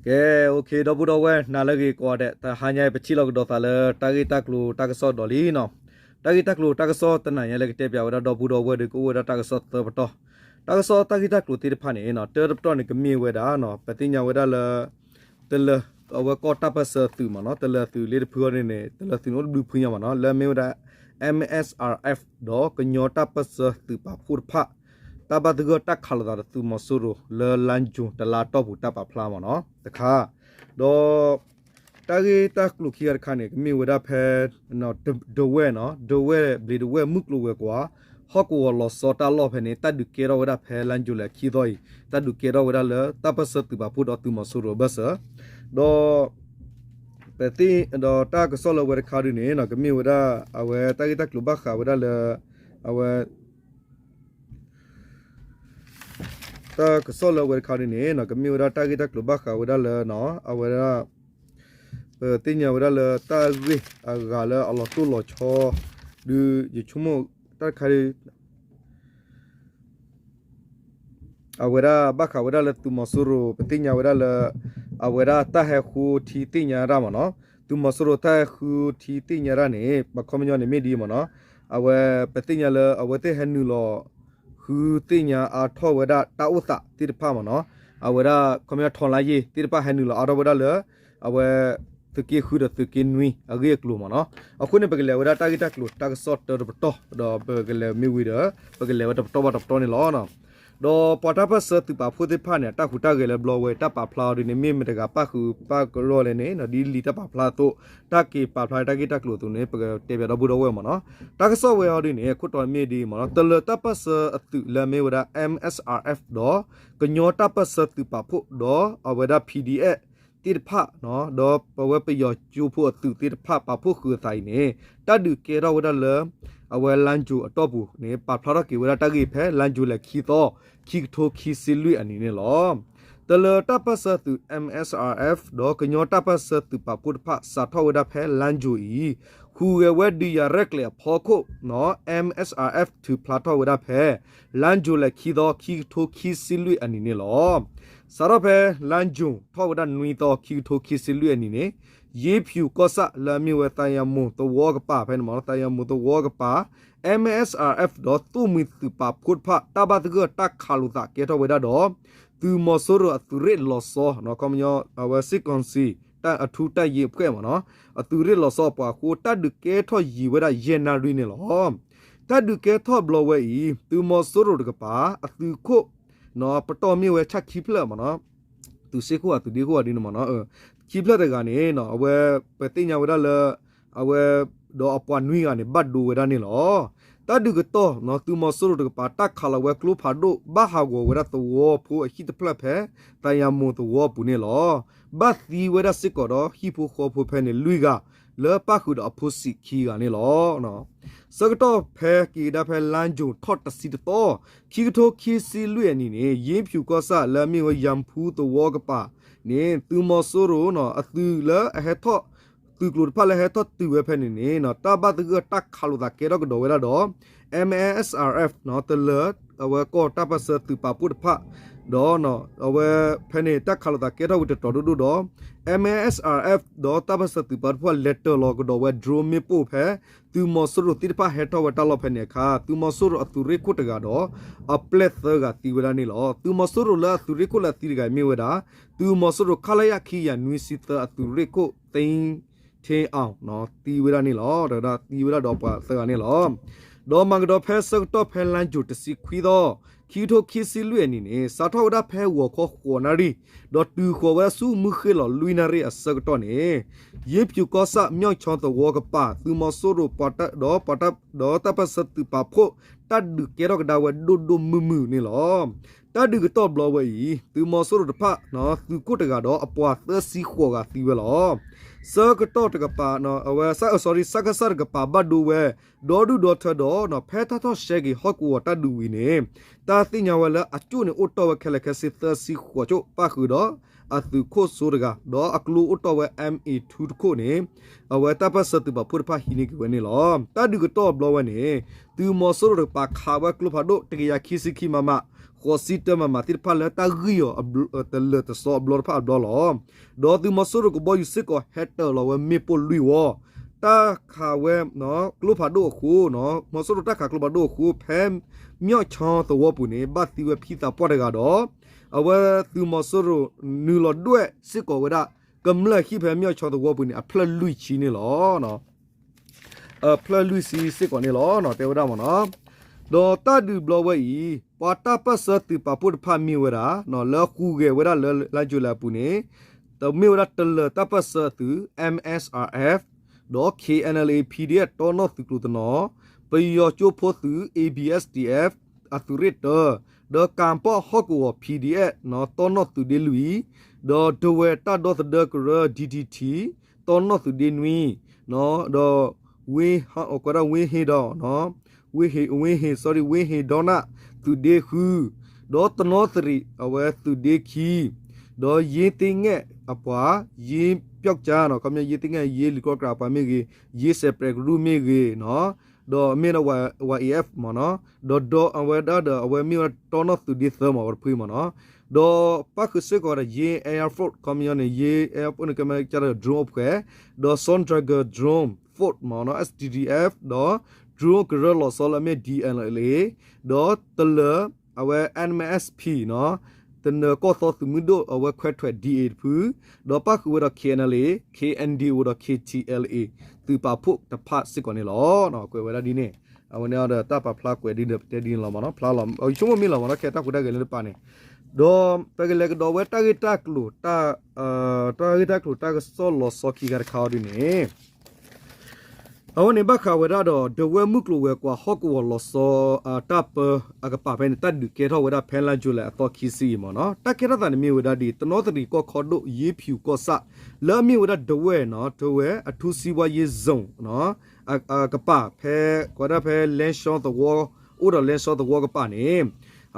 ကဲ, အိၣ်ခ့ ဒီပုၢ်ဒီဝဲၢ် နၤလၢအဂ့ၤကိးဂၤဒဲး, တဟါညါအံၤ ပထံၣ်လိာ်ကဒီးသးလၢတၢ်ဂ့ၢ်တၢ်ကျိၤတၢ်ကစီၣ်ဒီးလံနီၤ. တၢ်ဂ့ၢ်တၢ်ကျိၤတၢ်ကစီၣ်တနၤညါလၢကတဲပၠးဝဲဒၣ်ဒီပုၢ်ဒီဝဲၢ်ဒီး ကအိၣ်ဝဲဒၣ်တၢ်ကစီၣ်သၢပတီၢ်. တၢ်ကစီၣ်တၢ်ဂ့ၢ်တၢ်ကျိၤသ့ၣ်တဖၣ်န့ၣ်နီၤ, တၢတပတီၢ်န့ၣ် ကမ့ၢ်ဝဲဒၣ်နီၤ, ပသ့ၣ်ညါဝဲဒၣ်လၢ တလၢၤ အဝဲကီၢ်တၢ်ပၢၢ်ဆၢသုးမ့ၢ်နီၤ, တလၢၤသုးလၢတဖုအီၤန့ၣ်န့ၣ် တလၢၤသုးန့ၣ်အိၣ်တဘျုးဖုညါမ့ၢ်နီၤ, လၢအမ့ၢ်ဝဲဒၣ် M S R F ဒီးကညီတၢ်ပၢၢ်ဆၢသုးပာ်ဖှိၣ်တဖၣ် တၢ်ဘၣ်သဂၢၢ်တၢ်ခးလိာ်သးဒီးသုးမီၤစိရိၤလၢ လါယူၤ တလါတီၢ်ပူၤတၢ်ပာ်ဖျါမ့ၢ်နီၤ တခါ, ဒီး တၢ်ဂ့ၢ်တၢ်ကျိၤခံဂၤတခါန့ၣ် ကမ့ၢ်ဝဲဒၣ်ဖဲ ဒဝဲၢ်နီၤ, ဒဝဲၢ်ဘျံးဒဝဲၢ်မုၢ်ကျိၤဝဲၤကွာ် ဟီၣ်ကဝီၤလီၤဆီတၢ်လီၢ်ဖဲန့ၣ် တၢ်ဒုးကဲထီၣ်ဝဲဒၣ်ဖဲလါယူၤလံခံသီအံၤ တၢ်ဒုးကဲထီၣ်ဝဲဒၣ်လၢတၢ်ပၢၢ်ဆၢသုးပာ်ဖှိၣ်ဒီးသုးမီၤစိရိၤအဘၢၣ်စၢၤ, ဒီး ပသ့ၣ် ဒီးတၢ်ကစီၣ်လၢအဝဲတခါဒုန့ၣ်နီၤ ကမ့ၢ်ဝဲဒၣ် အဝဲတၢ်ဂ့ၢ်တၢ်ကျိၤဘၣ်ဃးဝဲဒၣ်လၢ အဝဲ တၢ်ကစီၣ်လၢအဝဲတခါဒုန့ၣ်နီၤ ကမ့ၢ်ဝဲဒၣ်တၢ်ဂ့ၢ်တၢ်ကျိၤဘၣ်ဃးဝဲဒၣ်လၢနီၤ အဝဲဒၣ် ပသ့ၣ်ညါဝဲဒၣ်လၢတၢ်ဂ့ၢ်အဂၤလၢအလီၤတိၢ်လီၤဆီ ဒုးယဆိကမိၣ်တၢ်တခါဒု အဝဲဒၣ်ဘၣ်ဃးဝဲဒၣ်လၢသုးမီၤစိရိၤ ပသ့ၣ်ညါဝဲဒၣ်လၢ အဝဲဒၣ်တၢ်ဟဲဃုထံသ့ၣ်ညါတၢ်မ့ၢ်နီၤ, သုးမီၤစိရိၤတၢ်ဟဲဃုထံသ့ၣ်ညါတၢ်န့ၣ် ပခီပညီန့ၣ်မ့ၢ်ဒ်အံၤမ့ၢ်နီၤ, အဝဲ ပသ့ၣ်ညါလၢအဝဲသ့ၣ်ဟဲနုာ်လီၤ ဃုသ့ၣ်ညါအါထီၣ်ဝဲဒၣ်တၢ်အိၣ်သးသ့ၣ်တဖၣ်မ့ၢ်နီၤ, အဝဲဒၣ်ခီပညီ ထောက်လှမ်းရေးသ့ၣ်တဖၣ်ဟဲနုာ်လီၤအါထီၣ်ဝဲဒၣ်လၢ အဝဲ သုးက့ဃုဒီးသုးက့နွံအဂ့ၢ်အကျိၤမ့ၢ်နီၤ, အဃိန့ၣ် ပကလဲၤဝဲဒၣ်တၢ်ဂ့ၢ်တၢ်ကျိၤတၢ်ကစီၣ်တၢတပတီၢ် ဒီးပကလဲၤမ့ၢ်ဝံၤဒီး ပကလဲၤဝဲတပတီၢ်ဘၣ်တပတီၢ်န့ၣ်လီၤ. ဒီးပှၤတၢ်ပၢၢ်ဆၢသုးပာ်ဖှိၣ်သ့ၣ်တဖၣ်န့ၣ် အတၢ်ဟူးတၢ်ဂဲၤလၢဘျီဝဲ တၢ်ပာ်ဖျါအီၤဒ်န့ၣ် မ့ၢ်မတဂၤပၣ်ဃုာ်ပၣ်ကရီလဲၣ်န့ၣ် ဒ်လံာ်တၢ်ပာ်ဖျါအသိး တၢ်က့ၤပာ်ဖျါတၢ်ဂ့ၢ်တၢ်ကျိၤအသိးန့ၣ် ပကတဲပၠးဒီပုၢ်ဒီဝဲၢ်မ့ၢ်နီၤ, တၢ်ကစီၣ်ဝဲအီၤဒ်န့ၣ် ခိၣ်တီမ့ၢ်ဒ်အံၤမ့ၢ်နီၤ, တလၢၤတၢ်ပၢၢ်ဆၢအသုးလၢအမ့ၢ်ဝဲဒၣ် M S R F ဒီး ကညီတၢ်ပၢၢ်ဆၢသုးပာ်ဖှိၣ်ဒီးအဝဲဒၣ် P D F သ့ၣ်တဖၣ် ဒီးပဝဲပယီၤကၠိဖိအသုးသ့ၣ်တဖၣ်ပာ်ဖှိၣ်ဃုာ်အသးအံၤန့ၣ် တၢ်ဒုးကဲထီၣ်ဝဲဒၣ်လၢ အဝဲလါယူၤအတီၢ်ပူၤန့ၣ် ပာ်ဖျါထီၣ်က့ၤဝဲဒၣ်တၢ်ဂ့ၢ်ဖဲလါယူၤလံခံသီ ခံကထိခံဆံလွံၢ်အနံၤန့ၣ်လီၤ. တလၢၤတၢ်ပၢၢ်ဆၢသုး M S R F ဒီးကညီတၢ်ပၢၢ်ဆၢသုးပာ်ဖှိၣ်တဖၣ် စးထီၣ်ဝဲဒၣ်ဖဲလါယူၤအံၤ ဟူးဂဲၤဝဲဒုးယၤရဲၣ်ကျဲၤအဖီခိၣ် M S R F ထုးဖျါထီၣ်ဝဲဒၣ်ဖဲ လါယူၤလံခံသီ ခံကထိခံဆံလွံၢ်အနံၤန့ၣ်လီၤ. စးထီၣ်ဖဲလါယူၤ ထီၣ်ဝဲဒၣ်နွံသီ ခံကထိခံဆံလွံၢ်အနံၤန့ၣ် ယ့ဖၠူၤကီၢ်ဆၣ်လၢအမ့ၢ်ဝဲသးယၤမိၢ်သဝီကပၤဖဲန့ၣ်မ့ၢ် သးယၤမိၢ်သဝီကပၤ M S R F ဒီးသိၣ်မှံၤသုးပာ်ဖှိၣ်တဖၣ် တၢ်ဘၣ်သဂၢၢ်တၢ်ခးလိာ်သးကဲထီၣ်ဝဲဒၣ်ဒီး သုးမီၤစိရိၤအသုးရ့ၣ်လီၤဆီ ခီပညီ အဝဲ စစ်ကောင်စီ တၢ်အထူးတပ်ရင်းအဖွဲ့မ့ၢ်နီၤ အသုးရ့ၣ်လီၤဆီအပှၤအဃိ တၢ်ဒုးကဲထီၣ်ယံာ်ဝဲဒၣ်ယဲၢ်နၣ်ရံၣ်န့ၣ်လီၤ. တၢ်ဒုးကဲထီၣ်ဘျီဝဲအံၤ သုးမီၤစိရိၤတကပၤ အသုးခိၣ် ပတီၢ်မ့ၢ်ဝဲဆၣ်ခံဖျၢၣ်မ့ၢ်နီၤ သုးစ့ခိၣ်အသုးဒ့ခိၣ်အဒ်န့ၣ်မ့ၢ်နီၤ ခံဖျၢၣ်တဂၤန့ၣ် အဝဲ ပသ့ၣ်ညါဝဲဒၣ်လၢ အဝဲ ဒီးအပှၤနွံဂၤန့ၣ် ဘၣ်ဒိဝဲဒၣ်န့ၣ်လီၤ. တၢ်ဒုးကတီၢ် သုးမီၤစိရိၤတကပၤ တၢ်ခးလီၤဝဲကျိဖးဒိၣ် ဘၣ်ဟးဂီၤဝဲဒၣ်သဝီဖိအဟံၣ်တဖျၢၣ်ဖဲ သးယၤမိၢ်သဝီအပူၤန့ၣ်လီၤ. ဘၣ်သံဝဲဒၣ်စ့ၢ်ကီးဒီးဟံၣ်ဖိဃီဖိဖဲန့ၣ်လွံၢ်ဂၤ လၢပၣ်ဃုာ်ဒီးအဖိစံးခံဂၤန့ၣ်လီၤ. ဆၢကတီၢ်ဖဲက့ၤကဒါဖဲလါယူၤထီၣ်တဆံတသီ ခံကထိခံဆံလွံၢ်အနံၤန့ၣ် ယ့ဖၠူၤကီၢ်ဆၣ်လၢအမ့ၢ်ဝဲယၤဖူသဝီကပၤန့ၣ် သုးမီၤစိရိၤအသုးလၢအဟဲထီၣ် သုးကျိၤတဖၣ်လၢဟဲထီၣ်တုၤဝဲဖဲန့ၣ်န့ၣ် တၢ်ဘၣ်သဂၢၢ်တၢ်ခးလိာ်သးကဲထီၣ်ကဒီးဝဲဒၣ်ဒီး M S R F တလၢၤ အဝဲကီၢ်တၢ်ပၢၢ်ဆၢသုးပာ်ဖှိၣ်တဖၣ် ဒီး အဝဲဖဲန့ၣ် တၢ်ခးလိာ်သးကဲထီၣ်ဝံၤတတီၤဒိၣ်ဒိၣ်ဒီး M S R F ဒီးတၢ်ပၢၢ်ဆၢသုးပာ်ဖှိၣ်တဖၣ် လဲၤတၢၤလီၤကဒီးဝဲ drone မ့ၣ်ပိၢ်ဖဲ သုးမီၤစိရိၤသ့ၣ်တဖၣ်ဟဲထီၣ်ဝဲတၢ်လီၢ်ဖဲန့ၣ်အခါ သုးမီၤစိရိၤအသုးရ့ၣ်ခိၣ်တဂၤဒီး အပျဲၢ်သၢဂၤသံဝဲဒၣ်န့ၣ်လီၤ. သုးမီၤစိရိၤလၢအသုးရ့ၣ်ခိၣ်လၢအသံတဂၤအံၤမ့ၢ်ဝဲဒၣ် သုးမီၤစိရိၤ ခလရ ခံကယၤနွံဆံသၢ အသုးရ့ၣ်ခိၣ် သ့ ထ့အီၤ သံဝဲဒၣ်န့ၣ်လီၤ. ဒီးသံဝဲဒၣ်ဒီးပှၤသၢဂၤန့ၣ်လီၤ. ဒီးမၤကဒီးဖဲဆၢကတီၢ်ဖဲလါယူၤတဆံခွံသီ ခံကထိခံဆံလွံၢ်အနံၤန့ၣ် စးထီၣ်ဝဲဒၣ်ဖဲဂီၤခီဃိးနၣ်ရံၣ် ဒီးတုၤဃီၤဝဲဆူမုၢ်ဃ့ၢ်လီၤလွံၢ်နၣ်ရံၣ်အဆၢကတီၢ်န့ၣ် ယ့ဖၠူၤကီၢ်ဆၣ် မၠီၣ်ခၠီသဝီကပၤ သုးမီၤစိရိၤ ဒီးတၢ်ပၢၢ်ဆၢသုးပာ်ဖှိၣ် တၢ်ဒုးကဲထီၣ်ကဒါဝဲဒိၣ်ဒိၣ်မုၢ်မုၢ်န့ၣ်လီၤ. တၢ်ဒုးကတီၢ်ဘျီဝဲအံၤ သုးမီၤစိရိၤတဖၣ် သုးခိၣ်တဂၤဒီးအပှၤသၢဆံဃိးဂၤသံဝဲလီၤ. ဆၢကတီၢ်တကပၤ အဝဲ sorry စကစ တကပၤဘၣ်ဒိဝဲ ဒီဒူၣ်ဒီထၢဒီး ဖဲတၢ်ထီၣ်ရှဲက့ၤဟီၣ်ကဝီၤတၢ်ဒုးဝံၤန့ၣ် တၢ်သ့ၣ်ညါဝဲလၢအကၠိၣ်န့ၣ်အိၣ်တီၢ်ဝဲခဲလၢာ်ခဲဆ့သၢဆံဃိးကၠိၣ် ပၣ်ဃုာ်ဒီး အသုးခိၣ်စိတဂၤ ဒီးအကျိအိၣ်တီၢ်ဝဲ M A two တခိၣ်န့ၣ် အဝဲတၢ်ပၢၢ်ဆၢသုးပာ်ဖှိၣ်တဖၣ်ဟံးန့ၢ်က့ၤဝဲန့ၣ်လီၤ. တၢ်ဒုးကတီၢ်အဘျီဝဲန့ၣ် သုးမီၤစိရိၤတကပၤခးဝဲကျိဖးဒိၣ် တကယၤခံဆံခံ မမ, ဃိးဆံတၢ မမ သ့ၣ်တဖၣ်လၢတၢ်ဂံၢ်အီၤတလၢာ်တစီအဘျီတဖၣ်အဘျီလီၤ. ဒီးသုးမီၤစိရိၤကဘီယူၤစ့ၢ်ကီးဟဲတၢၤလီၤဝဲမ့ၣ်ပိၢ်လွံၢ်ဝီ, တၢ်ခးဝဲ ကျိဖးဒိၣ်အဃိ, မီၤစိရိၤတၢ်ခးကျိဖးဒိၣ်အဃိ ဖဲ မျီၣ်ချီသဝီပူၤန့ၣ် ဘၣ်သံဝဲဖံသးပှၢ်တဂၤဒီး အဝဲသုးမီၤစိရိၤနုာ်လီၤဒွဲၣ်စ့ၢ်ကီးဝဲဒၣ် ကမျၢၢ်ဟံၣ်ဖဲမျီၣ်ချီသဝီပူၤန့ၣ် အဖျၢၣ်လွံၢ်ဆံန့ၣ်လီၤ. အဖျၢၣ်လွံၢ်ဆံစ့ၢ်ကီးန့ၣ်လီၤ တဲဝဲဒၣ်မ့ၢ်နီၤ. ဒီးတၢ်ဒုးဘျီဝဲအံၤ ပှၤတၢ်ပၢၢ်ဆၢသုးပာ်ဖှိၣ်တဖၣ်မ့ၢ်ဝဲဒၣ် လၢဟူးဂဲၤဝဲဒၣ်လၢ လါယူၤလံအပူၤန့ၣ် တမ့ၢ်ဝဲဒၣ်တလၢၤတၢ်ပၢၢ်ဆၢအသုး M S R F ဒီး K N L A P D F တီနီၣ်သုးကျိၤတနီၤ, ပယီၤကၠိဖိသုး A B S D F အသုးရ့ၣ်တၢ, ဒီးကၣ်ပီၣ်ဟီၣ်ကဝီၤ P D F တီနီၣ်သုးဒ့လွံၢ်, ဒီးဒဝဲၢ်တၢ်ဒီသဒၢကရၢ D D T တီနီၣ်သုးဒ့နွံ, ဒီး ဝ့ၢ်ဟ့ဒီး ဝ့ၢ်ဟ့ sorry ဝ့ၢ်ဟ့ဒီနၣ်သုးဒ့ဃု, ဒီးတနီသရံးအဝဲသုးဒ့ခံ, ဒီးယ့သ့ၣ်ငဲၣ်အပှၤ ယ့ပျီကၠါ ခီပညီ ယ့သ့ၣ်ငဲၣ် ယ့လံာ်ကြီကြးပှၤမ့ၢ်ဂ့ၤ, ယ့စဲးပြဲးကရူၢ်မ့ၢ်ဂ့ၤနီၤ, ဒီးမ့ၢ်ဒီး Y F မ့ၢ်နီၤ, ဒီးဒီအဝဲဒၣ်ဒီး အဝဲမ့ၢ်ဝဲတီနီၣ်သုးဒ့သၢမ့ၢ်ဝဲတဖုမ့ၢ်နီၤ, ဒီးပၣ်ဃုာ်စ့ၢ်ကီးဒီး ယ့ Air Force ခီပညီန့ၣ် ယ့ Air Force န့ၣ် ကမ့ၢ်ကၢ်ဒီး drone အိၣ်ဖှဲး, ဒီး Song Dragon Drone Force မ့ၢ်နီၤ S D D F ဒီး drone ကရၢလီၤဆီလၢအမ့ၢ် D N L A ဒီးတလၢၤ အဝဲ M S P နီၤ, တနၢၤကီၢ်သီသုးမုၢ်ဒိၣ်အဝဲခွဲးထွဲး D A တဖု, ဒီးပၣ်ဃုာ်ဝဲဒီး K N L A, K N D O ဒီး K T L A သုးပာ်ဖှိၣ်တဖၣ်စ့ၢ်ကီးန့ၣ်လီၤ. ကွဲးဝဲဒၣ်ဒ်န့ၣ်, အဝဲန့ၣ်ဒီးတၢ်ပာ်ဖျါကွဲးဒ်ဒီးပတဲဒ်န့ၣ်လီၤမ့ၢ်နီၤ, ဖျါလီၤ ယဆိကမိၣ်မ့ၢ်လီၤမ့ၢ်နီၤ ခဲတၢ်ဟူးတၢ်ဂဲၤလၢတပၤန့ၣ်, ဒီးပကလဲၤကဒီးဝဲတၢ်ဂ့ၢ်တၢ်ကျိၤ တၢ်ဂ့ၢ်တၢ်ကျိၤတၢ်ကစီၣ်လီၤဆီခံခါတခါအီၤဒ်န့ၣ် အဝဲန့ၣ်ဘၣ်ဃးဝဲဒၣ်ဒီး ဒဝဲၢ်မုၢ်ကျိၤဝဲၤကွာ်ဟီၣ်ကဝီၤလီၤဆီ တၢ်ပၢအကပၤဖဲန့ၣ် တၢ်ဒုးကဲထီၣ်ဝဲဒၣ်ဖဲလါယူၤလံအသီခံဆံအံၤမ့ၢ်နီၤ, တၢ်ကဲထီၣ်သးန့ၣ်မ့ၢ်ဝဲဒၣ်ဒ် တနီသရံၣ်ကီၢ်ခီဒိၣ် ယ့ဖၠူၤကီၢ်ဆၣ် လၢအမ့ၢ်ဝဲဒၣ်ဒဝဲၢ်နီၤ ဒဝဲၢ်အထူစံဝါယ့ zone နီၤ အကပၤဖဲ ကွၢ်ဒၣ်ဖဲလဲၣ်စီသဝီ အိၣ်ဒီးလဲၣ်စီသဝီကပၤန့ၣ်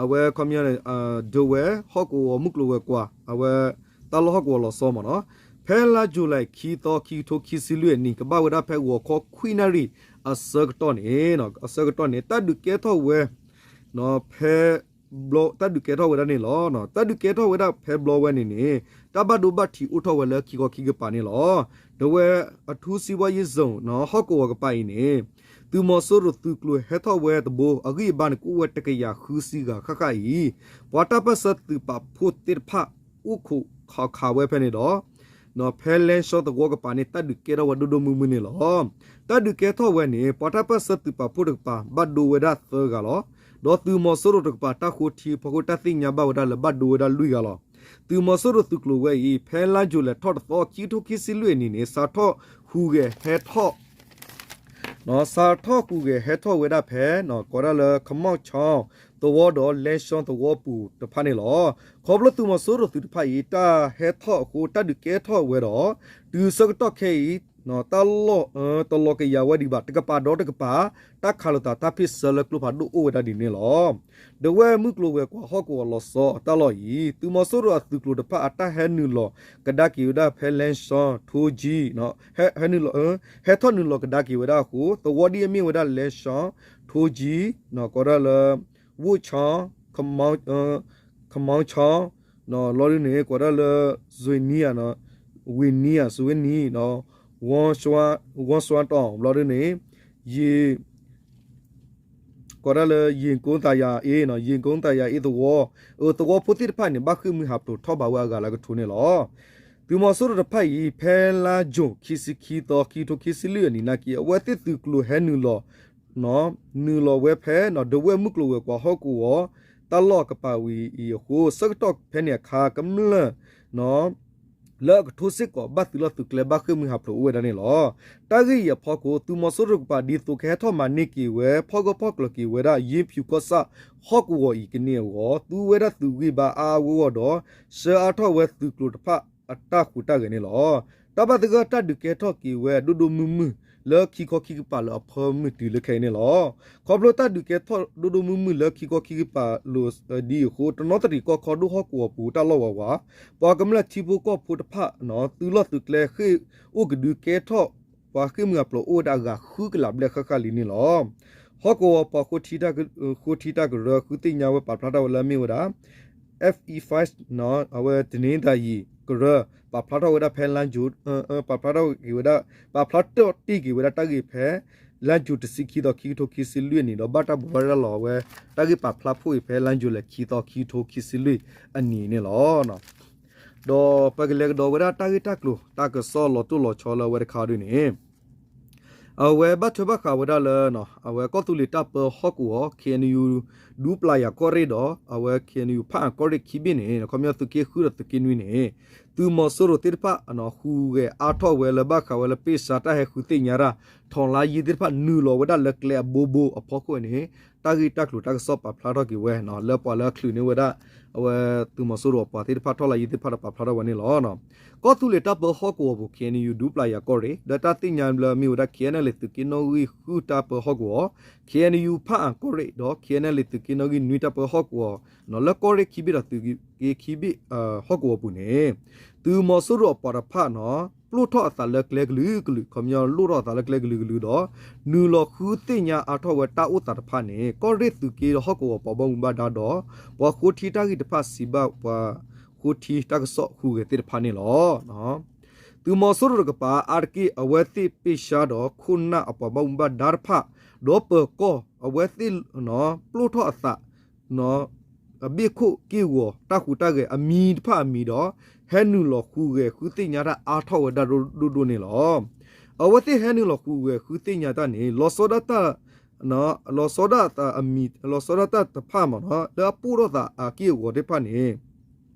အဝဲခီပညီ ဒဝဲၢ်ဟီၣ်ကဝီၤမုၢ်ကျိၤဝဲၤကွာ် အဝဲ တၢ်လီၢ်ဟီၣ်ကဝီၤလီၤဆီမ့ၢ်နီၤ, ဖဲလါယူၤလံခံသီ ခံကထိခံဆံလွံၢ်အနံၣ် ကဘၣ်ဝဲဒၣ်ဖဲဂီၤခီခွံနၣ်ရံၣ်အဆၢကတီၢ်န့ၣ်, အဆၢကတီၢ်န့ၣ် တၢ်ဒုးကဲထီၣ်ဝဲ ဖဲ တၢ်ဒုးကဲထီၣ်ဝဲဒၣ်န့ၣ်လီၤ. တၢ်ဒုးကဲထီၣ်ဝဲဒၣ်ဖဲဘျီဝဲန့ၣ်န့ၣ် တၢ်ဘၣ်ဒိဘၣ်ထံးအိၣ်ထီၣ်ဝဲလၢခံခီခံကပၤန့ၣ်လီၤ. ဒဝဲၢ်အထူစံဝါယ့ zone နီၤ ဟီၣ်ကဝီၤကပၤအံၤန့ၣ် သုးမီၤစိရိၤသုးကျိၤဟဲထီၣ်ဝဲတဘိ အဂံၢ်အဘါန့ၣ် ကအိၣ်ဝဲတကယၤဃုဆံဂၤဃၣ်ဃၣ်အံၤ ပှၤတၢ်ပၢၢ်ဆၢသုးပာ်ဖှိၣ်သ့ၣ်တဖၣ် အိၣ်ခိးခးဝဲဖဲန့ၣ်ဒီး ဖဲလဲၣ်စီသဝီကပၤန့ၣ် တၢ်ဒုးကဲထီၣ်ဝဲဒိၣ်ဒိၣ်မုၢ်မုၢ်န့ၣ်လီၤ. တၢ်ဒုးကဲထီၣ်ဝဲန့ၣ် ပှၤတၢ်ပၢၢ်ဆၢသုးပာ်ဖှိၣ်တကပၤ ဘၣ်ဒိဝဲဒၣ်သၢဂၤလီၤ. ဒီးသုးမီၤစိရိၤတကပၤ တၢ်ဃိထံဖီခိၣ် တၢ်သ့ၣ်ညါဘၣ်ဝဲဒၣ်လၢဘၣ်ဒိဝဲဒၣ်လွံၢ်ဂၤလီၤ. သုးမီၤစိရိၤသုးကျိၤဝဲအံၤ ဖဲလါယူၤလံထီၣ်တသီ ခံကထိခံဆံလွံၢ်အနံၤန့ၣ် စးထီၣ်ဟူးဂဲၤဟဲထီၣ် စးထီၣ်ဟူးဂဲၤဟဲထီၣ်ဝဲဒၣ်ဖဲ ကိးဒၣ်လၢ ခမီၣ်ချီသဝီဒီး လဲၣ်စီသဝီပူၤတဖၣ်န့ၣ်လီၤ. ခီဖျိသုးမီၤစိရိၤသုးတဖၣ်အံၤ တၢ်ဟဲထီၣ်အဃိ တၢ်ဒုးကဲထီၣ်ဝဲဒီး တုၤဆၢကတီၢ်ခဲအံၤ တၢ်လီၢ်တလီၤကယၤဝဲဒံးဘၣ် တကပၤဒီးတကပၤ တၢ်ခးလိာ်သးတၢ်ဖ့ၣ်ဆၢလၢကျိဖးဒိၣ်အိၣ်ဝဲဒၣ်ဒ်န့ၣ်လီၤ. ဒဝဲၢ်မုၢ်ကျိၤဝဲၤကွာ်ဟီၣ်ကဝီၤလီၤဆီအတၢ်လီၢ်အံၤ သုးမီၤစိရိၤအသုးကျိၤတဖၣ်အတၢ်ဟဲနုာ်လီၤကဒါက့ၤဝဲဒၣ်ဖဲလဲၣ်စီ ထိကံ ဟဲထီၣ်နုာ်လီၤကဒါက့ၤဝဲဒၣ်အဃိ သဝီဒ်အမ့ၢ်ဝဲဒၣ်လဲၣ်စီ ထိကံ ကိးဒၣ်လၢ ဝိၣ်ချီ ခမီၣ်ချီ လီၤဒ်န့ၣ် ကိးဒၣ်လၢ စွ့နံ ဝ့နံ စွ့နံ ဝီစွါတီၤ ဘျီဒ်န့ၣ် ယ ကိးဒၣ်လၢ ယ့ၣ်ကိသးယၤအ့ ယ့ၣ်ကိသးယၤအ့သဝီ အသဝီဖိသ့ၣ်တဖၣ်န့ၣ် ဘၣ်ဃ့ၢ်မှံဟးဖျိးထီၣ်ဘးဝဲအဂၤလၢကထိန့ၣ်လီၤ. သုးမီၤစိရိၤတဖၣ်အံၤ ဖဲလါယူၤ ခံဆံခံသီ ခံကထိခံဆံလွံၢ်အနံၤနာ်က့ အဝဲသ့ၣ်သုးကျိၤဟဲနုာ်လီၤ နုာ်လီၤဝဲဖဲ ဒဝဲၢ်မုၢ်ကျိၤဝဲၤကွာ်ဟီၣ်ကဝီၤ တၢ်လီၢ်ကပၤဝံၤအံၤအဃိ ဆၢကတီၢ်ဖဲန့ၣ်အခါ ကမျၢၢ် လၢအကထိစ့ၢ်ကီး ဘၣ်သုးလီၢ်သုးကျဲ ဘၣ်ဃ့ၢ်မှံဟးဖျိးအိၣ်ဝဲဒၣ်န့ၣ်လီၤ. တၢ်ဂ့ၢ်အံၤအဖီခိၣ် သုးမီၤစိရိၤတကပၤ ဒ်သိးကဟဲထီၣ်မၤန့ၢ်က့ၤဝဲ ဖီၣ်ဂၢၢ်ဖီၣ်ကျၢၤက့ၤဝဲဒၣ် ယ့ၣ်ဖၠူၤကီၢ်ဆၣ်ဟီၣ်ကဝီၤအံၤကန့ၢ်အဂီၢ် သူဝဲဒၣ်သုးဂံၢ်ဘါအါအါဂီၢ်ဂီၢ်ဒီး ဆှၢအါထီၣ်ဝဲသုးကျိၤတဖၣ်အတၢ်ဟူးတၢ်ဂဲၤန့ၣ်လီၤ. တၢ်ဘၣ်သဂၢၢ်တၢ်ဒုးကဲထီၣ်က့ၤဝဲဒိၣ်ဒိၣ်မုၢ်မုၢ်လၢခံခီခံကပၤလၢအဖၢမုၢ်တုၤလၢခဲအံၤန့ၣ်လီၤ. ခီဖျိတၢ်ဒုးကဲထီၣ်ဒိၣ်ဒိၣ်မုၢ်မုၢ်လၢခံခီခံကပၤလိၤဒ်အဃိ တနီသရံၣ်ကီၢ်ခီဒိၣ်ဟီၣ်ကဝီၤပူၤတၢ်လီၢ်ဝးဝး ပှၤကမျၢၢ်ထံဖိကီၢ်ဖိတဖၣ် သုးလီၢ်သုးကျဲဃ့ၢ်အိၣ်ကဒုကဲထီၣ် ပှၤဃ့ၢ်မှံဟးဖျိးအိၣ်ဝဲဒၣ်အဂၤဃုကလးဘျဲၣ်ဃၣ်ဃၣ်လံန့ၣ်လီၤ. ဟီၣ်ကဝီၤပှၤဃိထံတၢ်ကရၢ ဃုသ့ၣ်ညါဝဲပာ်ဖျါထီၣ်ဝဲလၢအမ့ၢ်ဝဲဒၣ် F E five အဝဲတနင်္သာရီ ကရၢ ပာ်ဖျါထီၣ်ဝဲဒၣ်ဖဲ ပာ်ဖျါထီၣ်က့ၤဝဲဒၣ် ပာ်ဖျါထီၣ်တ့ၢ်က့ၤဝဲဒၣ်တၢ်ဂ့ၢ်ဖဲ လါယူၤတဆံခံသီ ခံကထိခံဆံလွံၢ်အနံၤ ဒီးဘၣ်တၢ်ဘိးဘၣ်ရၤလီၤဝဲ တၢ်ဂ့ၢ်ပာ်ဖျါဖှိၣ်အံၤဖဲ လါယူၤလံ ခံသီ ခံကထိခံဆံလွံၢ်အနံၤန့ၣ်လီၤ. ဒီးပကလဲၤကဒီးဝဲဒၣ်တၢ်ဂ့ၢ်တၢ်ကျိၤ တၢ်ကစီၣ်လီၤတိၢ်လီၤဆီလၢအဝဲတခါဒ်န့ၣ် အဝဲဘၣ်ထွဲဘၣ်ဃးဝဲဒၣ်လၢ အဝဲကီၢ်သူလ့ၤတၢ်ပၢဟီၣ်ကဝီၤ K N U ဒူပျၤယၤကီၢ်ရ့ၣ်ဒီး အဝဲ K N U ဖၣ်အၣ်ကီၢ်ရ့ၣ်ခံဘ့ၣ်န့ၣ် ခီပညီသုးက့ဃုဒီးသုးက့နွံန့ၣ် သုးမီၤစိရိၤသ့ၣ်တဖၣ် ဟူးဂဲၤအါထီၣ်ဝဲလၢဘၣ်ဃးဝဲလၢပ့ၢ်စါတၢ်ဟဲဃုသ့ၣ်ညါတၢ် ထီၣ်လါယ့သ့ၣ်တဖၣ် နုာ်လီၤဝဲဒၣ်လၢကျဲအဘိဘိအဖီခိၣ်န့ၣ် တၢ်ဂ့ၢ်တၢ်ကျိၤတၢ်ကစီၣ်ပာ်ဖျါထီၣ်က့ၤဝဲ လၢပှၤလၢအချုးန့ၢ်ဝဲဒၣ် အဝဲသုးမီၤစိရိၤအပှၤသ့ၣ်တဖၣ် ထီၣ်လါယ့သ့ၣ်တဖၣ်ဒီးပာ်ဖျါထီၣ်ဝဲန့ၣ်လီၤ. ကီၢ်သူလ့ၤတၢ်ပၢဟီၣ်ကဝီၤပူၤ K N U ဒူပျၤယၤကီၢ်ရ့ၣ် လၢတၢ်သ့ၣ်ညါလၢအမ့ၢ်ဝဲဒၣ် K N L A သုးက့နီၣ်ဂံၢ်ဃုတၢ်ပၢဟီၣ်ကဝီၤ K N U ဖၣ်အၣ်ကီၢ်ရ့ၣ် ဒီး K N L A သုးက့နီၣ်ဂံၢ်နွံတၢ်ပၢဟီၣ်ကဝီၤ လၢကီၢ်ရ့ၣ်ခံဘ့ၣ်ဒီးသုးက့ခံဘ့ၣ်ဟီၣ်ကဝီၤပူၤန့ၣ် သုးမီၤစိရိၤအပှၤတဖၣ် ပျိၢ်ထီၣ်အသးလၢကျဲကလုာ်ကလုာ် ခီပညီလိၣ်ထီၣ်အသးလၢကျဲကလုာ်ကလုာ်ဒီး နုာ်လီၤဃုသ့ၣ်ညါအါထီၣ်ဝဲတၢ်အိၣ်သးတဖၣ်န့ၣ် ကီၢ်ရ့ၣ်သုးက့ဒီးဟီၣ်ကဝီၤပှၤဘၣ်မူဘၣ်ဒါဒီး ပှၤဃိထံတၢ်ဂ့ၢ်တဖၣ်စံးဘၣ်ပှၤဃိထံတၢ်ကစီၣ်ဟူးဂဲၤသ့ၣ်တဖၣ်န့ၣ်လီၤ. သုးမီၤစိရိၤတကပၤအါတက့ၢ် အဝဲသ့ၣ်ပ့ၢ်စါဒီးခိၣ်နၢ်အပှၤဘၣ်မူဘၣ်ဒါတဖၣ် ဒီးပၢၤကီၢ်အဝဲသ့ၣ် ပျိၢ်ထီၣ်အသး အဘ့ၣ်ခိၣ်က့ၢ်ဂီၤတၢ်ဟူးတၢ်ဂဲၤအမံၤတဖၣ်အမံၤဒီး ဟဲနုာ်လီၤဟူးဂဲၤဃုသ့ၣ်ညါတၢ်အါထီၣ်ဝဲဒၣ်ဒိၣ်ဒိၣ်န့ၣ်လီၤ. အဝဲသ့ၣ်ဟဲနုာ်လီၤဟူးဂဲၤဃုသ့ၣ်ညါတၢ်န့ၣ် လီၤဆီဒၣ်တၢ် လီၤဆီဒၣ်အမံၤ လီၤဆီဒၣ်တၢ်တဖၣ်မ့ၢ်နီၤ လၢအပျိၢ်ထီၣ်သးအက့ၢ်အဂီၤသ့ၣ်တဖၣ်န့ၣ်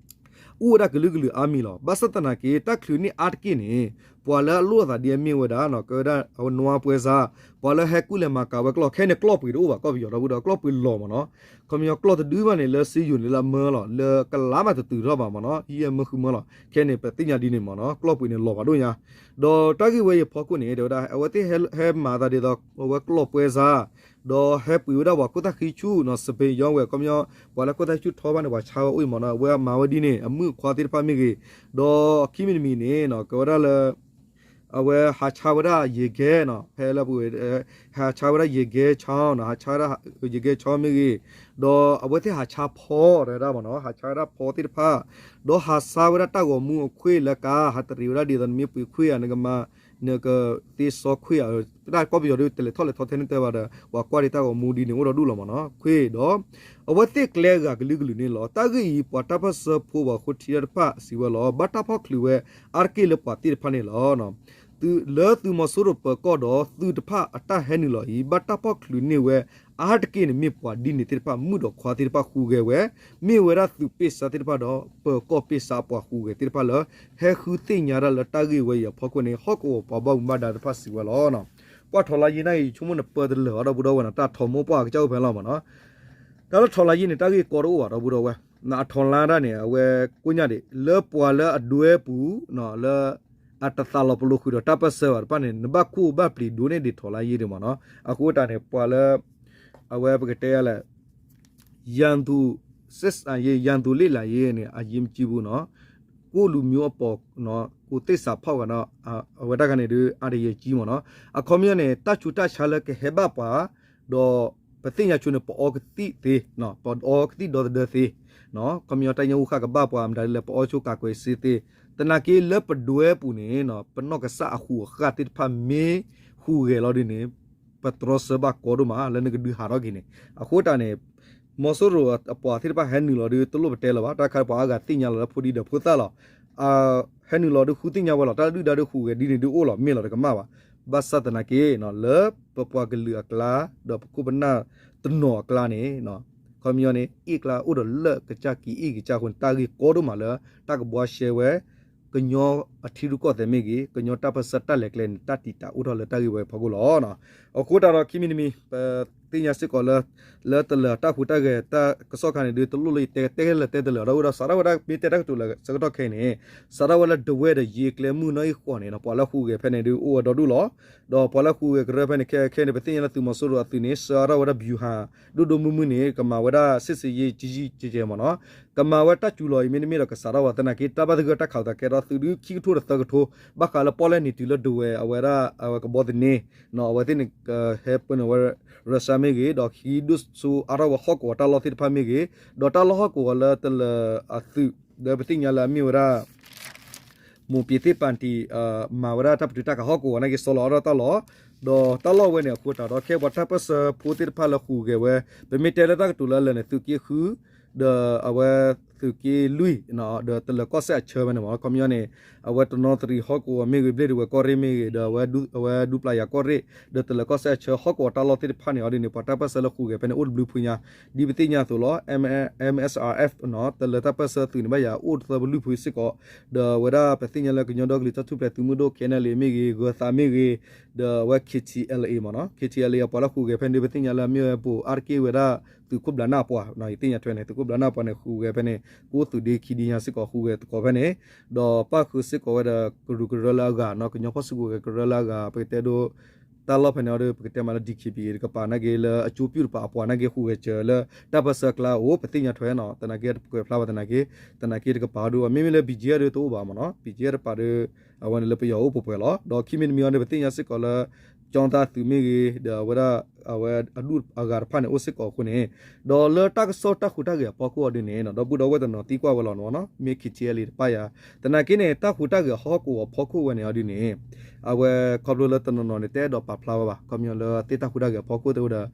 အိၣ်ဝဲဒၣ်ကလုာ်ကလုာ်အါမံၤလီၤ. ဘၣ်ဆၣ်သနာ်က့ တၢ်ချုးန့ၢ်အါတက့ၢ်န့ၣ် ပှၤလၢအလိၣ်အသးဒ်အမ့ၢ်ဝဲဒၣ် ကဲဝဲဒၣ်အဝဲနွါပှဲၤစါ ပှၤလၢဟဲကူၣ်လဲၤမၤကၤဝဲကျီၢ် ခဲန့ၣ်ကျီၢ်ပှ့ၤတအိၣ်ဘၣ် ကီၢ်ပယီၤဒီပုၢ်ဒီဝဲၢ် ကျီၢ်ပှ့ၤလီၤမ့ၢ်နီၤ. ခီပညီကျီၢ်တဒုဘၣ်န့ၣ် လၢစ့ယိၤန့ၣ်လၢအမၢလီၤ လၢကလါမးတတုၤထီၣ်ဘၣ်မ့ၢ်နီၤ ဟံးအမၢဃုမၢလီၤ. ခဲန့ၣ် ပသ့ၣ်ညါဒ်န့ၣ်မ့ၢ်နီၤ ကျီၢ်ပှ့ၤန့ၣ်လီၤဘၣ်ဒိၣ်ညါ ဒီးတၢ်ဂ့ၢ်ဝဲအံၤအဖီခိၣ်န့ၣ် တဲဝဲဒၣ် အဝဲသ့ၣ်ဟဲမၤသးဒ်သိး အဝဲကျီၢ်ပှဲၤစါ ဒီးဟဲပှ့ၤဝဲဒၣ်ပှၤခိၣ်သၣ်ဃံဆူၣ်နီၤ စပ့ၤယီဝဲ ခီပညီ ပှၤလၢခိၣ်သၣ်ဆူၣ်ထီဘၣ်န့ၣ် ပှၤဆါဝဲအိၣ်အံၤမ့ၢ်နီၤ အဝဲမၤဝဲဒ်န့ၣ် အမုၣ်အခွါသ့ၣ်တဖၣ်မ့ၢ်ဂ့ၤ ဒီးခံမံၤတမံၤန့ၣ်နီၤ ကဲဝဲဒၣ်လၢ အဝဲဟးဆါဝဲဒၣ်ယဲၢ်ကဲနီၤ ဖဲလၢပဝဲ ဟးဆါဝဲဒၣ်ယဲၢ်ကဲဆီနီၤ ဟးဆါဝဲဒၣ်ယဲၢ်ကဲဆီမ့ၢ်ဂ့ၤ ဒီးအဝဲသ့ၣ်ဟးဆါဖီတၢ်မ့ၢ်နီၤ ဟးဆါဝဲဒၣ်ဖီသ့ၣ်တဖၣ် ဒီးဟးဆါဝဲဒၣ်တၢ်ဂီၤမူအခွ့ၣ်လၢကါ ဟးတရံးဝဲဒၣ်ဒ်သိးနမ့ၢ်ပှ့ၤခွ့ၣ်ဧါ နကမၤ နကသ့စီခွ့ၣ်ဧါ တၢ်ကီၢ်ပယီၤဒ်တလဲၤထီၣ်လဲၤထီထဲန့ၣ်တဲဘၣ်ဒီး ပှၤကွၢ်ဒ်တၢ်ဂီၤမူဒ်န့ၣ်အိၣ်ဒီးဒူၣ်လီၤမ့ၢ်နီၤ ခွ့ၣ်ဒီး အဝဲသ့ၣ်ကျဲအဂၤကလုာ်ကလုာ်န့ၣ်လီၤ. တၢ်ဂ့ၢ်အံၤ ပှၤတၢ်ပၢၢ်ဆၢဖိပှၤဃိထံတၢ်တဖၣ်စံးဝဲလီၤ ဘၣ်တၢ်ဖီၣ်ချုးဝဲအါတက့ၢ်လၢပှၤသ့ၣ်တဖၣ်န့ၣ်လီၤ. လၢသုးမီၤစိရိၤပၢၤကီၢ်ဒီးသုးတဖၣ်အတၢ်ဟဲနုာ်လီၤအံၤ ဘၣ်တၢ်ဖီၣ်ချုးန့ၢ်ဝဲအါတက့ၢ်န့ၣ် မ့ၢ်ပှၤဒ်န့ၣ်သ့ၣ်တဖၣ် မုၣ်ဒီးခွါသ့ၣ်တဖၣ်ဟူးဂဲၤဝဲ မ့ၢ်ဝဲဒၣ်သုးပ့ၢ်စါသ့ၣ်တဖၣ်ဒီး ပၢၤကီၢ်ပ့ၢ်စါအပှၤဟူးဂဲၤသ့ၣ်တဖၣ်လၢ ဟဲဃုသ့ၣ်ညါတၢ်လၢတၢ်ဂ့ၢ်ဝဲအံၤအဖီခိၣ်န့ၣ် ဟီၣ်ကဝီၤပှၤဘၣ်မူဘၣ်ဒါတဖၣ်စံးဝဲလီၤ. ပှၤထီၣ်လါယ့နၢ်အံၤ ဆိကမိၣ်နပၢတလၢာ်အီၤဒီပုၢ်ဒီဝဲၢ်နီၤ တၢ်ထီၣ်မိၢ်ပှၢ်ကစၢ်အိၣ်ဖဲလီၤမ့ၢ်နီၤ တၢ်လၢထီၣ်လါယ့န့ၣ် တၢ်ဂ့ၢ်ကီတအိၣ်ဘၣ်ဒီပုၢ်ဒီဝဲၢ် အထီၣ်လါတၢ်န့ၣ် အဝဲကိးညါဒံး လၢပှၤလၢအဒွဲပူၤ လၢ အတသးလီၤပလိာ်ဃုာ်ဒီးတၢ်ပၢၢ်ဆၢဘၣ်တဖၣ်န့ၣ် နဘၣ်ခိၣ်ဘၣ်ပျံၤဒိၣ်န့ၢ်ဒံးထီၣ်လါယ့ဒံးမ့ၢ်နီၤ အဃိတၢ်န့ၣ် ပှၤလၢ အဝဲပကတဲလဲၣ် ရန်သူ စစ်ဆင်ရေး ရန်သူ့လှုပ်ရှားရေးန့ၣ် အရေးမကြီးဘူးနော် ကိုယ့်လူမျိုးအပေါ်နော် ကိုယ်သစ္စာဖောက်တာနော် အဝဲတၢ်ခါန့ၣ်ဒုး အန္တရာယ်ကြီးမ့ၢ်နော် အခီပညီန့ၣ် တၢ်ဆူးတၢ်ဆါလၢကဟဲဘၣ်ပှၤ ဒီးပသ့ၣ်ညါဆိန့ၣ် ပအီကသံၣ်သ့ ပအီကသံၣ်ဒီသဒၢသ့ ခီပညီတၢ်ညၣ်အူဃၣ်ကဘၣ်ပှၤမတၤဒ်လဲၣ် ပအီဆိကာကွယ်ဆေးသ့ သနာ်က့လၢပဒွဲပူၤန့ၣ် ပနီၢ်ကစၢ်အဟူးအဃၣ်သ့ၣ်တဖၣ်မ့ၢ်ဟူးဂဲၤလီၤဒ်န့ၣ် ပတြီဆၢဘၣ်ကီဒိၣ်မး လၢနကဒုးဟးထီၣ်က့ၤန့ၣ် အဃိတၢ်န့ၣ် မီၤစိရိၤအပှၤသ့ၣ်တဖၣ်ဟဲနုာ်လီၤဒုး တလိၣ်ပတဲလၢၤဘၣ် တၢ်ခါပှၤအါဂၤသ့ၣ်ညါလီၤလၢဖိဒံဒီးဖိသၣ်လီၤ ဟဲနုာ်လီၤဒုးဃုသ့ၣ်ညါဝဲလီၤ တၢ်ဒုၣ်ဒါဒုးဟူးဂဲၤဒ်န့ၣ်ဒုးအိၣ်လီၤ မ့ၢ်လီၤတကမၣ်ဘၣ် ဘၣ်ဆၣ်သနာ်က့ လၢပပှၤကလုာ်အကျါ ဒီးပခိၣ်ပနၢ်တနီၤအကျါန့ၣ် ခီပညီန့ၣ် အ့ၣ်ကျါအိၣ်ဒီးလၢကစၢ်က့ၤအ့ၣ်ကစၢ်အဃိန့ၣ် တၢ်ဂ့ၢ်ကီဒိၣ်မးလၢ တၢ်ကဘှါရှဲဝဲ ကညီ အထံရူၢ်ကီၢ်သဲးမ့ၢ်ဂ့ၤ, ကညီတၢ်ပၢၢ်ဆၢတၢ်လဲၤကျဲန့ၣ် တၢ်တံာ်တာ်အိၣ်ထီၣ်လၢတၢ်ဂ့ၢ်ဝဲအဖီခိၣ်လီၤ. အဃိသတးဒီး ခံမံၤတမံၤ ပသ့ၣ်ညါစ့ၢ်ကီးလၢ လၢတလၢၤတၢ်ဟူးတၢ်ဂဲၤတၢ်ကစီၣ်ခါန့ၣ်ဒုး တလိၣ်လၢယတဲ တဲလၢတဲတလၢၤ ဒီးအိၣ်ဒီး စးထီၣ်ဝဲဒၣ် မ့ၢ်တဲတၢ်ကတိၤလၢဆၢကတီၢ်ခဲအံၤန့ၣ် စးထီၣ်ဝဲလၢဒဝဲၢ်ဒီးယ့ကျဲမုၢ်နီၢ်အံၣ်ဃီန့ၣ် ပှၤလၢဟူးဂဲၤဖဲန့ၣ်ဒုး အိၣ်ဝဲဒီဒူၣ်လီၤ. ဒီးပှၤလၢဟူးဂဲၤကရၢဖဲန့ၣ် ခဲခဲန့ၣ် ပသ့ၣ်ညါလၢသုးမီၤစိရိၤအသုးန့ၣ် ဆှၢအါထီၣ်ဝဲဒၣ် ဗျူဟာ ဒိၣ်ဒိၣ်မုၢ်မုၢ်န့ၣ် ကမၤဝဲဒၣ် စစ်ဆင်ရေး ကြီးကြီးကျယ်ကျယ် မ့ၢ်နီၤ, ကမၤဝဲတၢ်စူၤလီၤအံၤ မ့တမ့ၢ်ဒီးကစးထီၣ်ဝဲသနာ်က့ တၢ်ဘၣ်သဂၢၢ်တၢ်ခးသးကဲထီၣ်သုးဒုးခံကထိဒီးသၢကထိ ဘၣ်ဃးလၢပီၣ်လဲၣ်နံၤတုၤလၢဒဝဲၢ်အဝဲဒၣ် အဝဲကဘီသန့, အဝဲသ့ၣ်န့ၣ် ဟဲပၢနုာ်ဝဲ Russia မ့ၢ်ဂ့ၤ, ဒီးဟံးဒိၣ်စိအါထီၣ်ဝဲဟီၣ်ကဝီၤတၢ်လီၢ်သ့ၣ်တဖၣ်မ့ၢ်ဂ့ၤ, ဒီးတၢ်လီၢ်ဟီၣ်ကဝီၤလၢတလၢၤအသုး လၢပသ့ၣ်ညါလၢအမ့ၢ်ဝဲဒၣ် မိၢ်ပၠ့ၤသ့ၣ်ပၣ်တံၣ် မၤဝဲဒၣ်တၢ်ပတုာ်တၢ်ခးဟီၣ်ကဝီၤနာ်က့ စီလီၤအါထီၣ်တၢ်လီၢ်, ဒီးတၢ်လီၢ်ဝဲန့ၣ်အဃိသတးဒီး ခဲပှၤတၢ်ပၢၢ်ဆၢဖိသ့ၣ်တဖၣ်လၢဟူးဂဲၤဝဲ ပမ့ၢ်တဲလၢတၢ်ကတိၤလၢအလၢာ်န့ၣ် သုးက့ဃု ဒီးအဝဲသုးက့လွံၢ် ဒီးတလၢၤကီၢ်စဲၣ်အဆၢဖဲန့ၣ်မ့ၢ် ခီပညီန့ၣ် အဝဲတနီသရံၣ်ဟီၣ်ကဝီၤမ့ၢ်ဂ့ၤ ဘျ့ၣ်ဒဝဲၢ်ကီၢ်ရ့ၣ်မ့ၢ်ဂ့ၤ ဒီးအဝဲဒူပျၢ်ယၤကီၢ်ရ့ၣ် ဒီးတလၢၤကီၢ်စဲၣ်အဆၢဟီၣ်ကဝီၤတၢ်လီၢ်သ့ၣ်တဖၣ်န့ၣ်အီၤဒ်န့ၣ် ပှၤတၢ်ပၢၢ်ဆၢလၢဟူးဂဲၤဖဲန့ၣ် အိၣ်တဘျုးဖုညါ ဒ်ပသ့ၣ်ညါအသိးလီၤ. M, MSRF တလၢၤတၢ်ပၢၢ်ဆၢသုးန့ၣ် ဘၣ်ယၤအိၣ်တသၢဘျုးဖုစ့ၢ်ကီး, ဒီးအဝဲဒၣ်ပသ့ၣ်ညါလၢကညီဒီကလုာ်တၢ်ထူၣ်ဖျဲးသုးမုၢ်ဒိၣ် ခဲနလ့မ့ၢ်ဂ့ၤ ဂၢၤသးမ့ၢ်ဂ့ၤ, ဒီးအဝဲ KTLA မ့ၢ်နီၤ, KTLA အပှၤလၢဟူးဂဲၤဖဲန့ၣ် ပသ့ၣ်ညါလၢအမ့ၢ်ဝဲပအိၣ်အါတက့ၢ်ဝဲဒၣ် သုးခိၣ်ဘျးနၢ်ပှၤ, ယသ့ၣ်ညါထွဲန့ၣ် သုးခိၣ်ဘျးနၢ်ပှၤန့ၣ် ဟူးဂဲၤဖဲန့ၣ် ကအိၣ်သုးဒ့ခံဒ့ညါစ့ၢ်ကီး ဟူးဂဲၤသကိးဖဲန့ၣ်, ဒီးပၣ်ဃုာ်စ့ၢ်ကီးဝဲဒီးကရူၢ်ကရၢလၢအဂၤနီၤ, ကညီဖီၣ်စုကဝဲၤကရၢလၢအဂၤ ပကတဲဒိ တၢ်လီၢ်ဖဲန့ၣ်အီၤဒီး ပကတဲမးလၢ DKBA တကပၤနာ်က့ လၢအကၠိပၠူၣ်တပၤအပှၤနာ်က့ ဟူးဂဲၤစၢၤလၢတၢ်ပၢၢ်ဆၢအကျါအိၣ် ပသ့ၣ်ညါထွဲနီၤ, သနာ်က့တပကွဲးဖျါဘၣ်သနာ်က့, သနာ်က့တကပၤအီၤဒီး မ့မ့ၢ်လၢ ဘံၣ်ကၠံအီၤဒီးတအိၣ်ဘၣ်မ့ၢ်နီၤ, ဘံၣ်ကၠံအီၤတပၤဒီး အဝဲန့ၣ်လၢပယီၤအိၣ်ပှဲၤပှဲၤလီၤ. ဒီးခံမံၤတမံၤအီၤဒီး ပသ့ၣ်ညါစ့ၢ်ကီးလၢ ကၠီသးသုးမ့ၢ်ဂ့ၤ ဒီးအဝဲဒၣ် အဝဲအဒူၣ်အဂၤတဖၣ်န့ၣ် အိၣ်စ့ၢ်ကီးအဃိန့ၣ်, ဒီးလၢတၢ်ကစီၣ်တၢ်ဟူးတၢ်ဂဲၤအဖီခိၣ်အီၤဒ်န့ၣ် ဒီပုၢ်ဒီဝဲၢ်တနီၤသံကွၢ်ဝဲလီၤနီၤ, မ့ၢ် KTLA တပၣ်ယၤ, သနာ်က့န့ၣ် တၢ်ဟူးတၢ်ဂဲၤဟီၣ်ကဝီၤအဖီခိၣ်ဝဲန့ၣ်အီၤဒ်န့ၣ် အဝဲခီဖျိလၢတနီၤနီၤန့ၣ် တအဲၣ်ဒိးပာ်ဖျါဝဲဘၣ်, ခီပညီလၢသ့ၣ်တၢ်ဟူးတၢ်ဂဲၤအဖီခိၣ်တဲဝဲဒီး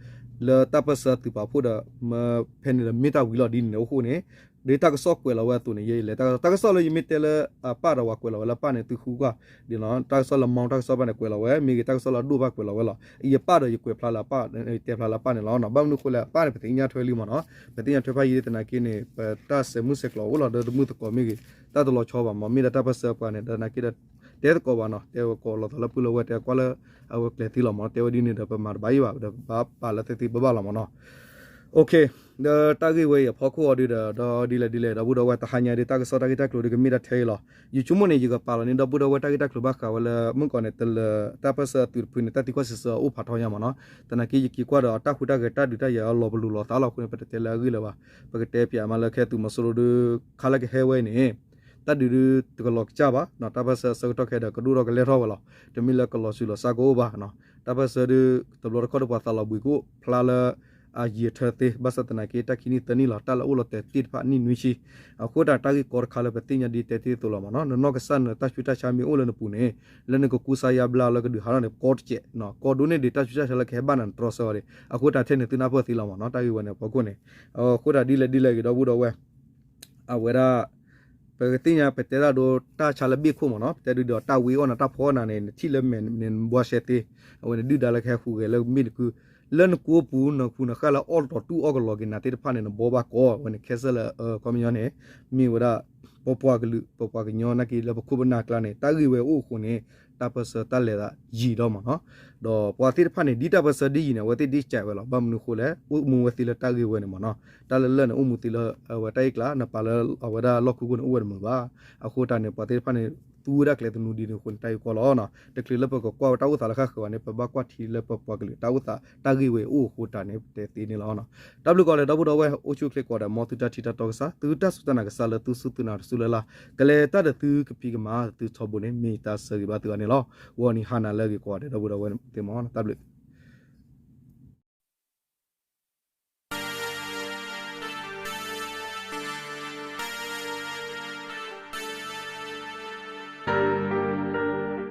လၢတၢ်ပၢၢ်ဆၢသုးပာ်ဖှိၣ်ဒီး မ့ၢ်ဖဲန့ၣ်ဒီးမ့ၢ်တၢ်ဝံၤလီၤဒ်န့ၣ်အဃိန့ၣ်, ဒ်တၢ်ကစီၣ်ကွဲးလီၤဝဲအသိးန့ၣ် ယဲယလဲၤ တၢ်ကစီၣ်လၢယမ့ၢ်တဲလၢအပၣ်ဒီးပှၤကွဲးလီၤဝဲလၢအပၣ်န့ၣ် သုဃုကွၢ်ဒ်နီၤ, တၢ်ကစီၣ်လၢမီတၢ်ကစီၣ်ဖဲန့ၣ်ကွဲးလီၤဝဲ, မ့ၢ်ဂ့ၤတၢ်ကစီၣ်လၢအဒိၣ်ဘၣ်ကွဲးလီၤဝဲလီၤ, ယပၣ်ဒီးယကွဲးဖျါလၢအပၣ် ယတဲဖျါလၢအပၣ်န့ၣ်လီၤ. ဘၣ်မနုၤအဃိလဲၣ် အပၣ်န့ၣ် ပသ့ၣ်ညါထွဲလံမ့ၢ်နီၤ, ပသ့ၣ်ညါထွဲဖးယံၤသနာ်က့န့ၣ် ပတၢ်ဆဲးမုၢ်ဆဲးကျိးအိၣ်လီၤဒီးတမုာ်သကိးမ့ၢ်ဂ့ၤ, တၢ်တလီၤဆီဘၣ်မ့ၢ် မ့ၢ်ဒၣ်တၢ်ပၢၢ်ဆၢပှၤန့ၣ်ဒီးသနာ်က့ဒီး တဲသကိးဘၣ်နီၤ, တဲဝဲကိးလီၤသးလၢပုၢ်လၢဝဲၢ် တဲကွၢ်လၢ အဝဲကျဲၤသ့လီၤမ့ၢ်နီၤ, တဲဝဲဒ်န့ၣ်ဒီး ပမၤတဘၣ်ယံၤဘၣ်ဒီး ပဘၣ်ပာ်လၢသ့သ့ဘၣ်ဘၣ်လီၤမ့ၢ်နီၤ. လၢတၢ်ဂ့ၢ်ဝဲအံၤအဖီခိၣ်အီၤဒုးဒီး ဒီးဒ်လဲၣ်ဒ်လဲၣ် ဒီပုၢ်ဒီဝဲၢ်တဟါညါဒုး တၢ်ကစီၣ်တၢ်ဂ့ၢ်တၢ်ကျိၤဒုးကမ့ၢ်ဒၣ်ထဲအံၤလီၤ. ယဆိကမိၣ်န့ၣ် ယကပာ်လီၤန့ၢ်ဒီပုၢ်ဒီဝဲၢ်တၢ်ဂ့ၢ်တၢ်ကျိၤဘၣ်ဃးဝဲလၢ မုၢ်ကီးန့ၣ် တလၢၤတၢ်ပၢၢ်ဆၢအသုးတဖုန့ၣ် တၢ်သံကွၢ်စံးဆၢအအိၣ်ဖးထီညါမ့ၢ်နီၤ, သနာ်က့ယက့ၤကွၢ်ဒီးတၢ်ဟူးတၢ်ဂဲၤတၢ်ဒုးတၢ်ယၤအလီၤပလိာ်လီၤသးလီၤအဃိန့ၣ် ပတတဲလၢအဂ့ၢ်လၢၤဘၣ်, ပကတဲပၠးမးလၢခဲသုးမီၤစိရိၤဒုး ခါလၢကဟဲဝဲအံၤန့ၣ် တၢ်ဒုးဒုးတကလီၤကစၢ်ဘၣ်, တၢ်ပၢၢ်ဆၢအဆၢကတီၢ်ခဲဒီး ကဒိၣ်ထီၣ်ကလဲၢ်ထီၣ်ဝဲလီၤ. တမ့ၢ်လၢကလီၤစၢၤလီၤစၢ်ကအိၣ်ဘၣ်, တၢ်ပၢၢ်ဆၢဒုး တဘျီတခီၣ်ဒီးပှၤသးလီၤဘှံးကအိၣ်ဖျါလၢအယံာ်ထၢသ့, ဘၣ်ဆၣ်သနာ်က့ တၢ်ခံနံၣ်သၢနံၣ်လီၤ တၢ်လၢအိၣ်လီၤတဲာ်သ့ၣ်တဖၣ်နံၣ်နွံဆံ, အဃိသတးတၢ်ဂ့ၢ်ကီတခါလၢပသ့ၣ်ညါဒ်တဲတ့ၢ်အသိးလီၤမ့ၢ်နီၤ, နနီၢ်ကစၢ်နတၢ်ဆူးတၢ်ဆါမ့ၢ်အိၣ်လၢနပူၤန့ၣ် လၢနကကူစါယါဘျါလၢကဒုးဟးထီၣ်န့ၣ် ကီတစဲး, ကီဒိၣ်န့ၢ်ဒံးတၢ်ဆူးတၢ်ဆါလၢကဟဲဘၣ်နၤနတြီဆၢအီၤဒံး, အဃိသတးထဲန့ၣ်သုနၢ်ပၢၢ်သ့လီၤမ့ၢ်နီၤ, တၢ်ဂ့ၢ်ဝဲန့ၣ်အဖီခိၣ်န့ၣ်, အဃိသတးဒ်လဲၣ်ဒ်လဲၣ်ဂ့ၤ ဒီပုၢ်ဒီဝဲၢ် အဝဲဒၣ် ပကသ့ၣ်ညါပတဲတၢ်ဒိတၢ်ဆါလၢဘ့ၣ်ခိၣ်မ့ၢ်နီၤ, ပတဲဒုးဒီးတၢ်ဝံအီၣ်နၤတၢ်ဖီအီၣ်နၤန့ၣ် နထံၣ်လၢမဲာ်န့ၣ် နဘှါရှဲသ့, အဝဲန့ၣ်ဒုၣ်ဒါလၢကဟဲဟူးဂဲၤလၢမ့ၢ်တကု, လၢနကူပူၤ နဃူနဃၣ်လၢအီၣ်တီတူၢ်အီၣ်ကလီၤက့ၤနၤသ့ၣ်တဖၣ်န့ၣ် နဘှီဘၣ်ကီ, အဝဲန့ၣ်ခဲစၢၣ်လၢ ခီပညီန့ၣ် မ့ၢ်ဝဲဒၣ် ပပှၤကလုာ် ပပှၤကညီနာ်က့လၢပခိၣ်ပနၢ်ကျါန့ၣ် တၢ်ဂ့ၢ်ဝဲအိၣ်အဃိန့ၣ် တၢ်ပၢၢ်ဆၢတၢ်လဲၤသးယံာ်ဒီးမ့ၢ်နီၤ, ဒီးပှၤသ့ၣ်တဖၣ်န့ၣ် ဒ်တၢ်ပၢၢ်ဆၢဒ်ယံာ်န့ၣ် အဝဲသ့ၣ်ဒ်စဲးဝဲလီၤ, ဘၣ်မနုၤအဃိလဲၣ် အိၣ်မူဝဲသ့လၢတၢ်ဂ့ၢ်ဝဲန့ၣ်မ့ၢ်နီၤ, တၢ်လၢလၢာ်န့ၣ် အိၣ်မူသ့လၢအဝဲတၢ်အ့ၣ်ကျါ နပာ်လၢအဝဲဒၣ်လီၢ်ခူခိၣ်န့ၣ် အိၣ်ဝဲတမုာ်ဘၣ်, အဃိတၢ်န့ၣ် ပှၤသ့ၣ်တဖၣ်န့ၣ် သူဝဲဒၣ်ကျဲသနူဒ်န့ၣ်အဃိန့ၣ် တၢ်ဂ့ၢ်ကီလီၤနီၤ, တချုးလၢပကကွၢ်ဝဲတၢ်အိၣ်သးလၢဃၣ်ဃၢၤဘၣ်န့ၣ် ပဘၣ်ကွၢ်ထံလၢပပှၤကလုာ်တၢ်အိၣ်သး တၢ်ဂ့ၢ်ဝဲအိၣ်အဃိတၢ်န့ၣ် ပတဲသ့န့ၣ်လီၤနီၤ, တၢ်ဘျုးကီးဒီး ဒီပုၢ်ဒီဝဲၢ် အိၣ်ဆူၣ်အိၣ်ချ့ကိးဂၤဒဲး မ်သုတၢ်ထံၣ်တၢ်တီကစၢ် သုတၢ်စူၢ်တၢ်နာ်ကစၢ်လၢသုစူၢ်သုနာ်တစူၢ်လၢ်လၢ် ကလဲၤတၢ်ဒီးသုကဖံးကမၤသုထီဘိန့ၣ် မ့ၢ်တၢ်ဆၢဂ့ၤဘၣ်သုဂၤန့ၣ်လီၤ, ဂီၤနံၤဟါနၤလၢအဂ့ၤကိးဂၤဒဲး ဒီပုၢ်ဒီဝဲၢ်သ့ၣ်မ့ၢ်နီၤ, တၢ်ဘျုး